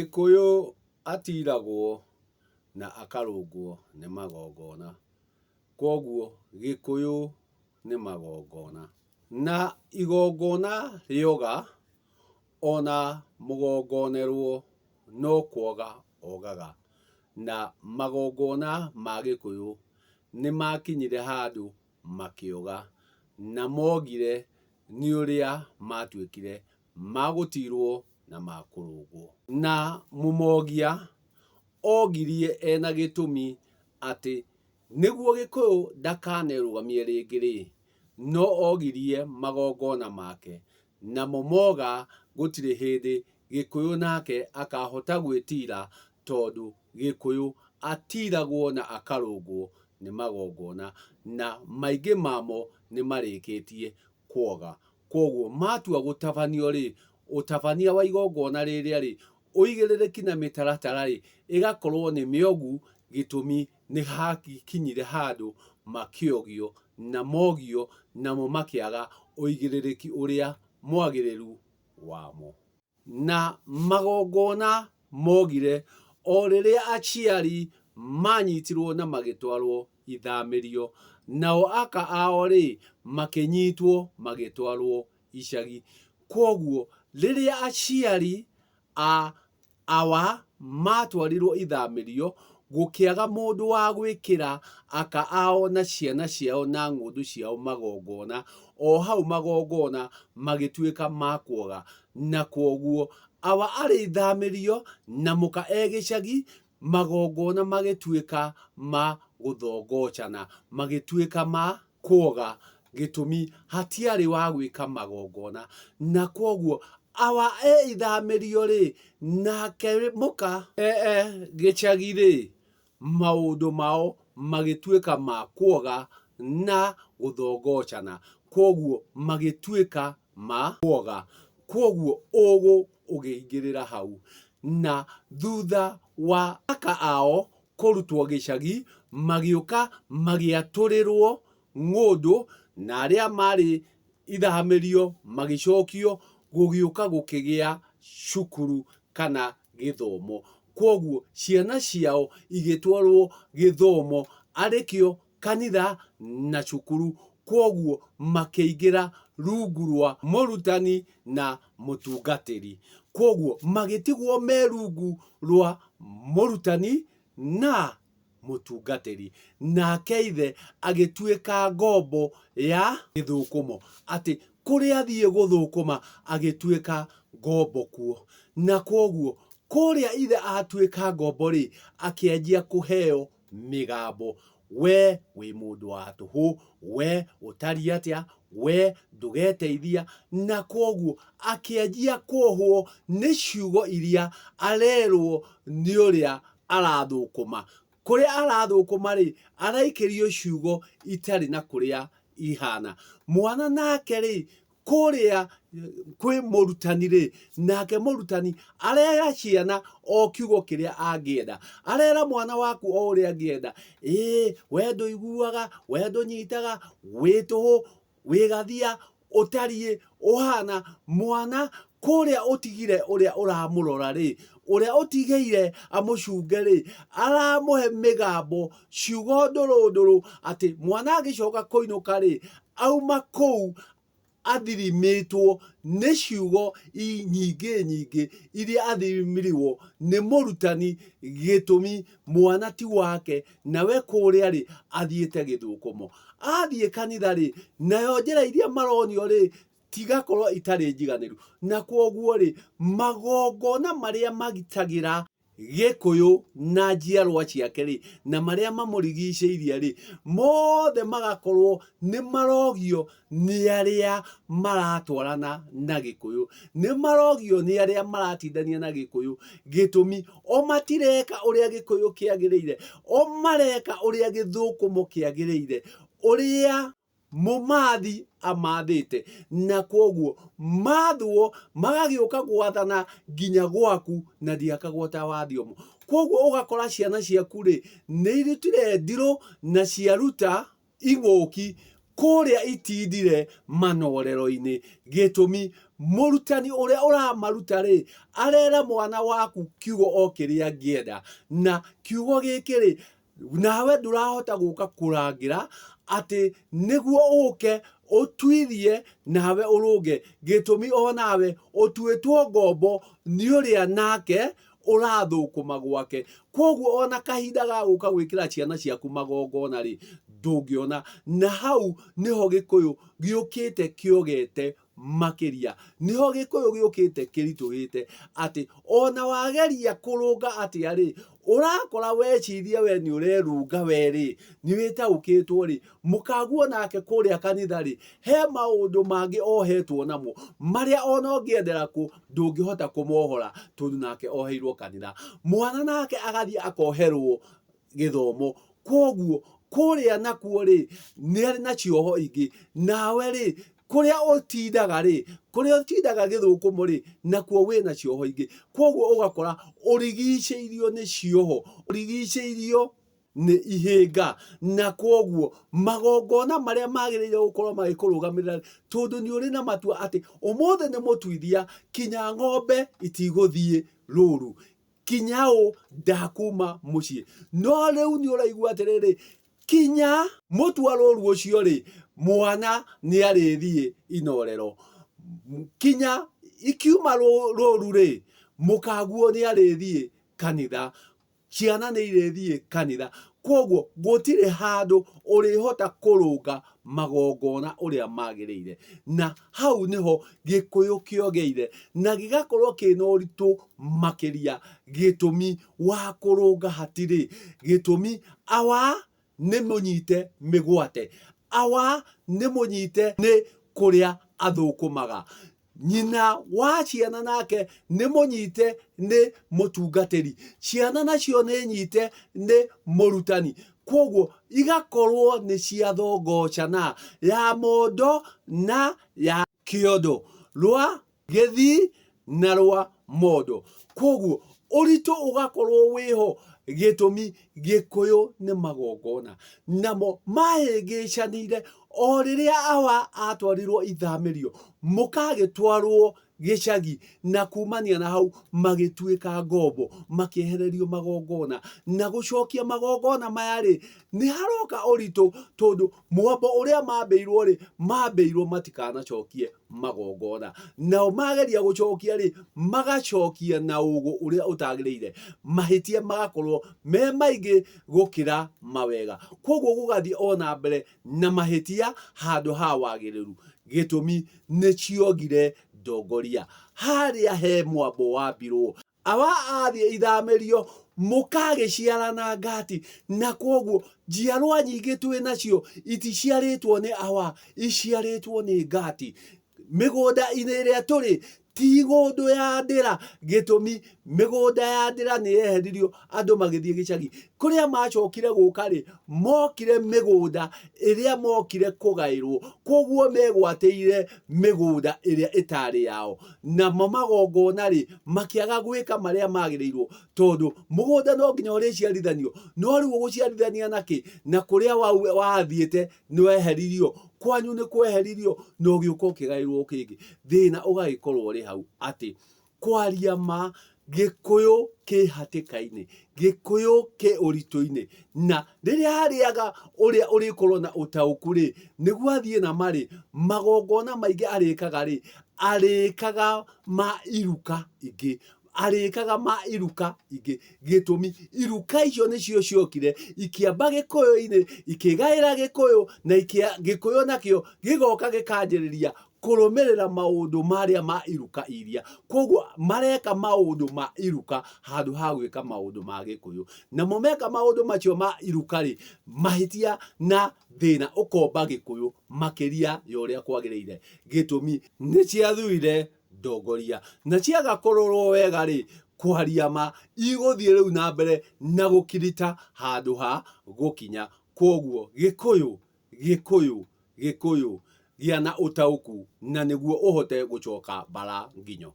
Gĩkũyũ atiragwo na akarũngwo nĩ magongona. Kwoguo Gĩkũyũ nĩ magongona. Na igongona rĩoga, ona mũgongonerwo no kwoga ogaga. Na magongona ma Gĩkũyũ nĩ makinyire handũ makĩoga, na mogire nĩ ũrĩa matuĩkire ma gũtirwo na ma kũrũngwo. Na mũmogia ogirie ena gĩtũmi atĩ nĩguo Gĩkũyũ ndakanerũgamie rĩngĩ-rĩ, no ogirie magongona make, namo moga gũtirĩ hĩndĩ Gĩkũyũ nake akahota gwĩtira tondũ Gĩkũyũ atiragwo na akarũngwo nĩ magongona na maingĩ mamo nĩmarĩkĩtie kwoga. Kwoguo matua gũtabanio-rĩ, ũtabania wa igongona rĩrĩa-rĩ, ũigĩrĩrĩki na mĩtaratara-rĩ, ĩgakorwo nĩ mĩogu gĩtũmi nĩ hakinyire handũ makĩogio na mogio namo makĩaga ũigĩrĩrĩki ũrĩa mwagĩrĩru wamo. Na magongona mogire o rĩrĩa aciari manyitirwo na magĩtwarwo ithamĩrio, nao aka ao-rĩ, makĩnyitwo magĩtwarwo icagi. Kwoguo rĩrĩa aciari a Awa maatwarirwo ithamĩrio, gũkĩaga mũndũ wa gwĩkĩra aka ao na ciana ciao na ng'ũndũ ciao magongona, o hau magongona magĩtuĩka ma kwoga. Na kwoguo awa arĩ ithamĩrio na mũka e gĩcagi, magongona magĩtuĩka ma gũthongochana, magĩtuĩka ma. Kwoga, gĩtũmi hatiarĩ wa gwĩka magongona, na kwoguo awa e ithamĩrio-rĩ, nake mũka. E gĩcagi-rĩ, maũndũ mao magĩtuĩka ma kwoga na gũthongochana, kwoguo magĩtuĩka ma. Kwoga, kwoguo ũgũ ũgĩingĩrĩra hau, na thutha wa aka ao kũrutwo gĩcagi, magĩũka magĩatũrĩrwo ng'ũndũ, na arĩa maarĩ ithamĩrio magĩcokio, gũgĩũka gũkĩgĩa cukuru kana gĩthomo. Kwoguo ciana ciao igĩtwarwo gĩthomo arĩkĩo kanitha na cukuru, kwoguo makĩingĩra rungu rwa mũrutani na mũtungatĩri. Kwoguo magĩtigwo me rungu rwa mũrutani na mũtungatĩri. Nake ithe agĩtuĩka ngombo ya gĩthũkũmo, atĩ kũrĩa athiĩ gũthũkũma agĩtuĩka ngombo kuo. Na kwoguo kũrĩa ithe atuĩka ngombo-rĩ, akĩanjia kũheo mĩgambo. We wĩ mũndũ wa tũhũ, we ũtariĩ atĩa, we ndũgeteithia. Na kwoguo akĩanjia kuohwo nĩ ciugo iria arerwo nĩ ũrĩa arathũkũma. Kũrĩa arathũkũma-rĩ, araikĩrio ciugo itarĩ na kũrĩa ihana. Mwana nake-rĩ, kũrĩa kwĩ mũrutani-rĩ, nake mũrutani arera ciana o kiugo kĩrĩa angĩenda. Arera mwana waku o ũrĩa angĩenda. Ĩĩ we ndũiguaga, we ndũnyitaga, wĩ tũhũ, wĩ gathia, ũtariĩ, ũhana. Mwana kũrĩa ũtigire ũrĩa ũramũrora-rĩ, ũrĩa ũtigĩire amũcunge-rĩ, aramũhe mĩgambo, ciugo ndũrũ ndũrũ, atĩ mwana agĩcoka kũinũka-rĩ, auma kũu athirimĩtwo nĩ ciugo nyingĩ nyingĩ iria athimirwo nĩ mũrutani, gĩtũmi mwana ti wake nawe kũrĩa rĩ athiĩte gĩthũkũmo. Athiĩ kanitha rĩ, nayo njĩra iria maronio rĩ tigakorwo itarĩ njiganĩru, na kwoguo rĩ magongona marĩa magitagĩra Gĩkũyũ na njiarwa ciake-rĩ, na marĩa mamũrigicĩirie-rĩ, mothe magakorwo nĩ marogio nĩ arĩa maratwarana na Gĩkũyũ, nĩ marogio nĩ arĩa maratindania na Gĩkũyũ. Gĩtũmi, o matireka ũrĩa Gĩkũyũ kĩagĩrĩire, o mareka ũrĩa gĩthũkũmo kĩagĩrĩire, ũrĩa mũmathi amathĩte, na kwoguo mathwo magagĩũka gwathana nginya gwaku na ndiakagwo ta wa thiomo. Kwoguo ũgakora ciana ciaku rĩ, nĩ irutire ndirũ na ciaruta ing'ũki. Kũrĩa itindire manorero-inĩ. Gĩtũmi, mũrutani ũrĩa ũramaruta-rĩ, arera mwana waku kiugo o kĩrĩa angĩenda. Na kiugo gĩkĩ-rĩ, nawe ndũrahota gũka kũrangĩra atĩ nĩguo ũke ũtuithie nawe ũrũnge. Gĩtũmi o nawe ũtuĩtwo ngombo nĩ ũrĩa nake ũrathũkũma gwake. Kwoguo ona kahinda ga gũka gwĩkĩra ciana ciaku magongona rĩ, ndũngĩona. Na hau nĩho Gĩkũyũ gĩũkĩte kĩogete makĩria. Nĩho Gĩkũyũ gĩũkĩte kĩritũhĩte atĩ ona wageria kũrũnga atĩa rĩ, ũrakora weciria we nĩ ũrerũnga we rĩ, nĩ wĩtaũkĩtwo rĩ, mũkaguo nake kũrĩa kanitha rĩ, he maũndũ mangĩ ohetwo namo marĩa ona ũngĩendera kũ ndũngĩhota kũmohora tondũ nake oheirwo kanitha. Mwana nake agathiĩ akoherwo gĩthomo. Kwoguo kũrĩa nakuo rĩ, nĩ arĩ na cioho ingĩ. Nawe rĩ, kũrĩa ũtindaga rĩ, kũrĩa ũtindaga gĩthũkũmo rĩ, nakuo wĩna cioho ingĩ. Kwoguo ũgakora ũrigicĩirio nĩ cioho, ũrigicĩirio nĩ ihĩnga na kwoguo magongona marĩa magĩrĩire gũkorwo magĩkũrũgamĩrĩra tondũ nĩ ũrĩ na matua atĩ ũmũthĩ nĩ mũtuithia kinya ng'ombe itigũthiĩ rũru kinya ũ ndakuma mũciĩ no rĩu nĩ ũraigua atĩrĩrĩ kinya mũtua rũru ũcio rĩ mwana nĩ arĩthiĩ inorero kinya ikiuma rũru rĩ mũkaguo nĩ arĩthiĩ kanitha Ciana nĩ irĩthiĩ kanitha. Kwoguo gũtirĩ handũ ũrĩhota kũrũnga magongona ũrĩa magĩrĩire. Na hau nĩho Gĩkũyũ kĩogeire na gĩgakorwo kĩna ũritũ makĩria. Gĩtũmi wa kũrũnga hatirĩ. Gĩtũmi awa nĩ mũnyite mĩgwate. Awa nĩ mũnyite nĩ kũrĩa athũkũmaga. Nyina wa ciana nake nĩ mũnyite nĩ mũtungatĩri. Ciana nacio nĩ nyite nĩ mũrutani. Kwoguo igakorwo nĩ ciathongocana, ya mondo na ya kĩondo, rwa gĩthii na rwa mondo. Kwoguo ũritũ ũgakorwo wĩho gĩtũmi Gĩkũyũ nĩ magongona. Namo mahĩngĩcanire o rĩrĩa Awa atwarirwo ithamĩrio, mũka agĩtwarwo gĩcagi na kumania na hau magĩtuĩka ngombo, makĩehererio magongona. Na gũcokia magongona maya rĩ, nĩ haroka ũritũ tondũ mwambo ũrĩa mambĩirwo rĩ, mambĩirwo matikanacokie magongona. Nao mageria gũcokia rĩ, magacokia na ũgũ ũrĩa ũtagĩrĩire. Mahĩtia magakorwo me maingĩ gũkĩra mawega. Kwoguo gũgathiĩ o na mbere na mahĩtia handũ ha wagĩrĩru. Gĩtũmi nĩ ciogire ndongoria. Harĩa he mwambo wambirwo. Awa athiĩ ithamĩrio mũkagĩciarana ngati na kwoguo njiarwa nyingĩ twĩ nacio iticiarĩtwo nĩ awa iciarĩtwo nĩ ngati. Mĩgũnda-inĩ ĩrĩa tũrĩ ti ng'ũndũ ya ndĩra gĩtũmi mĩgũnda ya ndĩra nĩ yeheririo andũ magĩthiĩ gĩcagi. Kũrĩa macokire gũka rĩ, mokire mĩgũnda ĩrĩa mokire kũgaĩrwo, kwoguo megwatĩire mĩgũnda ĩrĩa ĩtarĩ yao. Namo magongona rĩ, makĩaga gwĩka marĩa magĩrĩirwo, tondũ mũgũnda no nginya ũrĩciarithanio, no rĩu ũgũciarithania nakĩ na kũrĩa wathiĩte nĩ weheririo, kwanyu nĩ kweheririo na ũgĩũka ũkĩgaĩrwo kĩngĩ. Thĩna ũgagĩkorwo ũrĩ hau atĩ Kwaria ma, Gĩkũyũ kĩ hatĩka-inĩ, Gĩkũyũ kĩ ũritũ-inĩ, na rĩrĩa harĩaga ũrĩa ũrĩkorwo na ũtaũku-rĩ, nĩguo athiĩ na ma-rĩ, magongona maingĩ arĩkaga-rĩ, arĩkaga ma iruka ingĩ, arĩkaga ma iruka ingĩ. Gĩtũmi, iruka icio nĩcio ciokire, ikĩamba Gĩkũyũ-inĩ, ikĩgaĩra Gĩkũyũ, na Gĩkũyũ nakĩo gĩgoka gĩkanjĩrĩria kũrũmĩrĩra maũndũ marĩa ma iruka iria. Koguo mareka maũndũ ma iruka handũ ha gwĩka maũndũ ma Gĩkũyũ. Namo meka maũndũ macio ma iruka rĩ, mahĩtia na thĩna ũkomba Gĩkũyũ makĩria ya ũrĩa kwagĩrĩire. Gĩtũmi nĩ ciathuire ndongoria na ciaga kũrorwo wega rĩ, kwaria ma igũthiĩ rĩu na mbere na gũkirita handũ ha gũkinya. Koguo Gĩkũyũ Gĩkũyũ, Gĩkũyũ, gĩa na ũtaũku na nĩguo ũhote gũcoka mbara nginyo.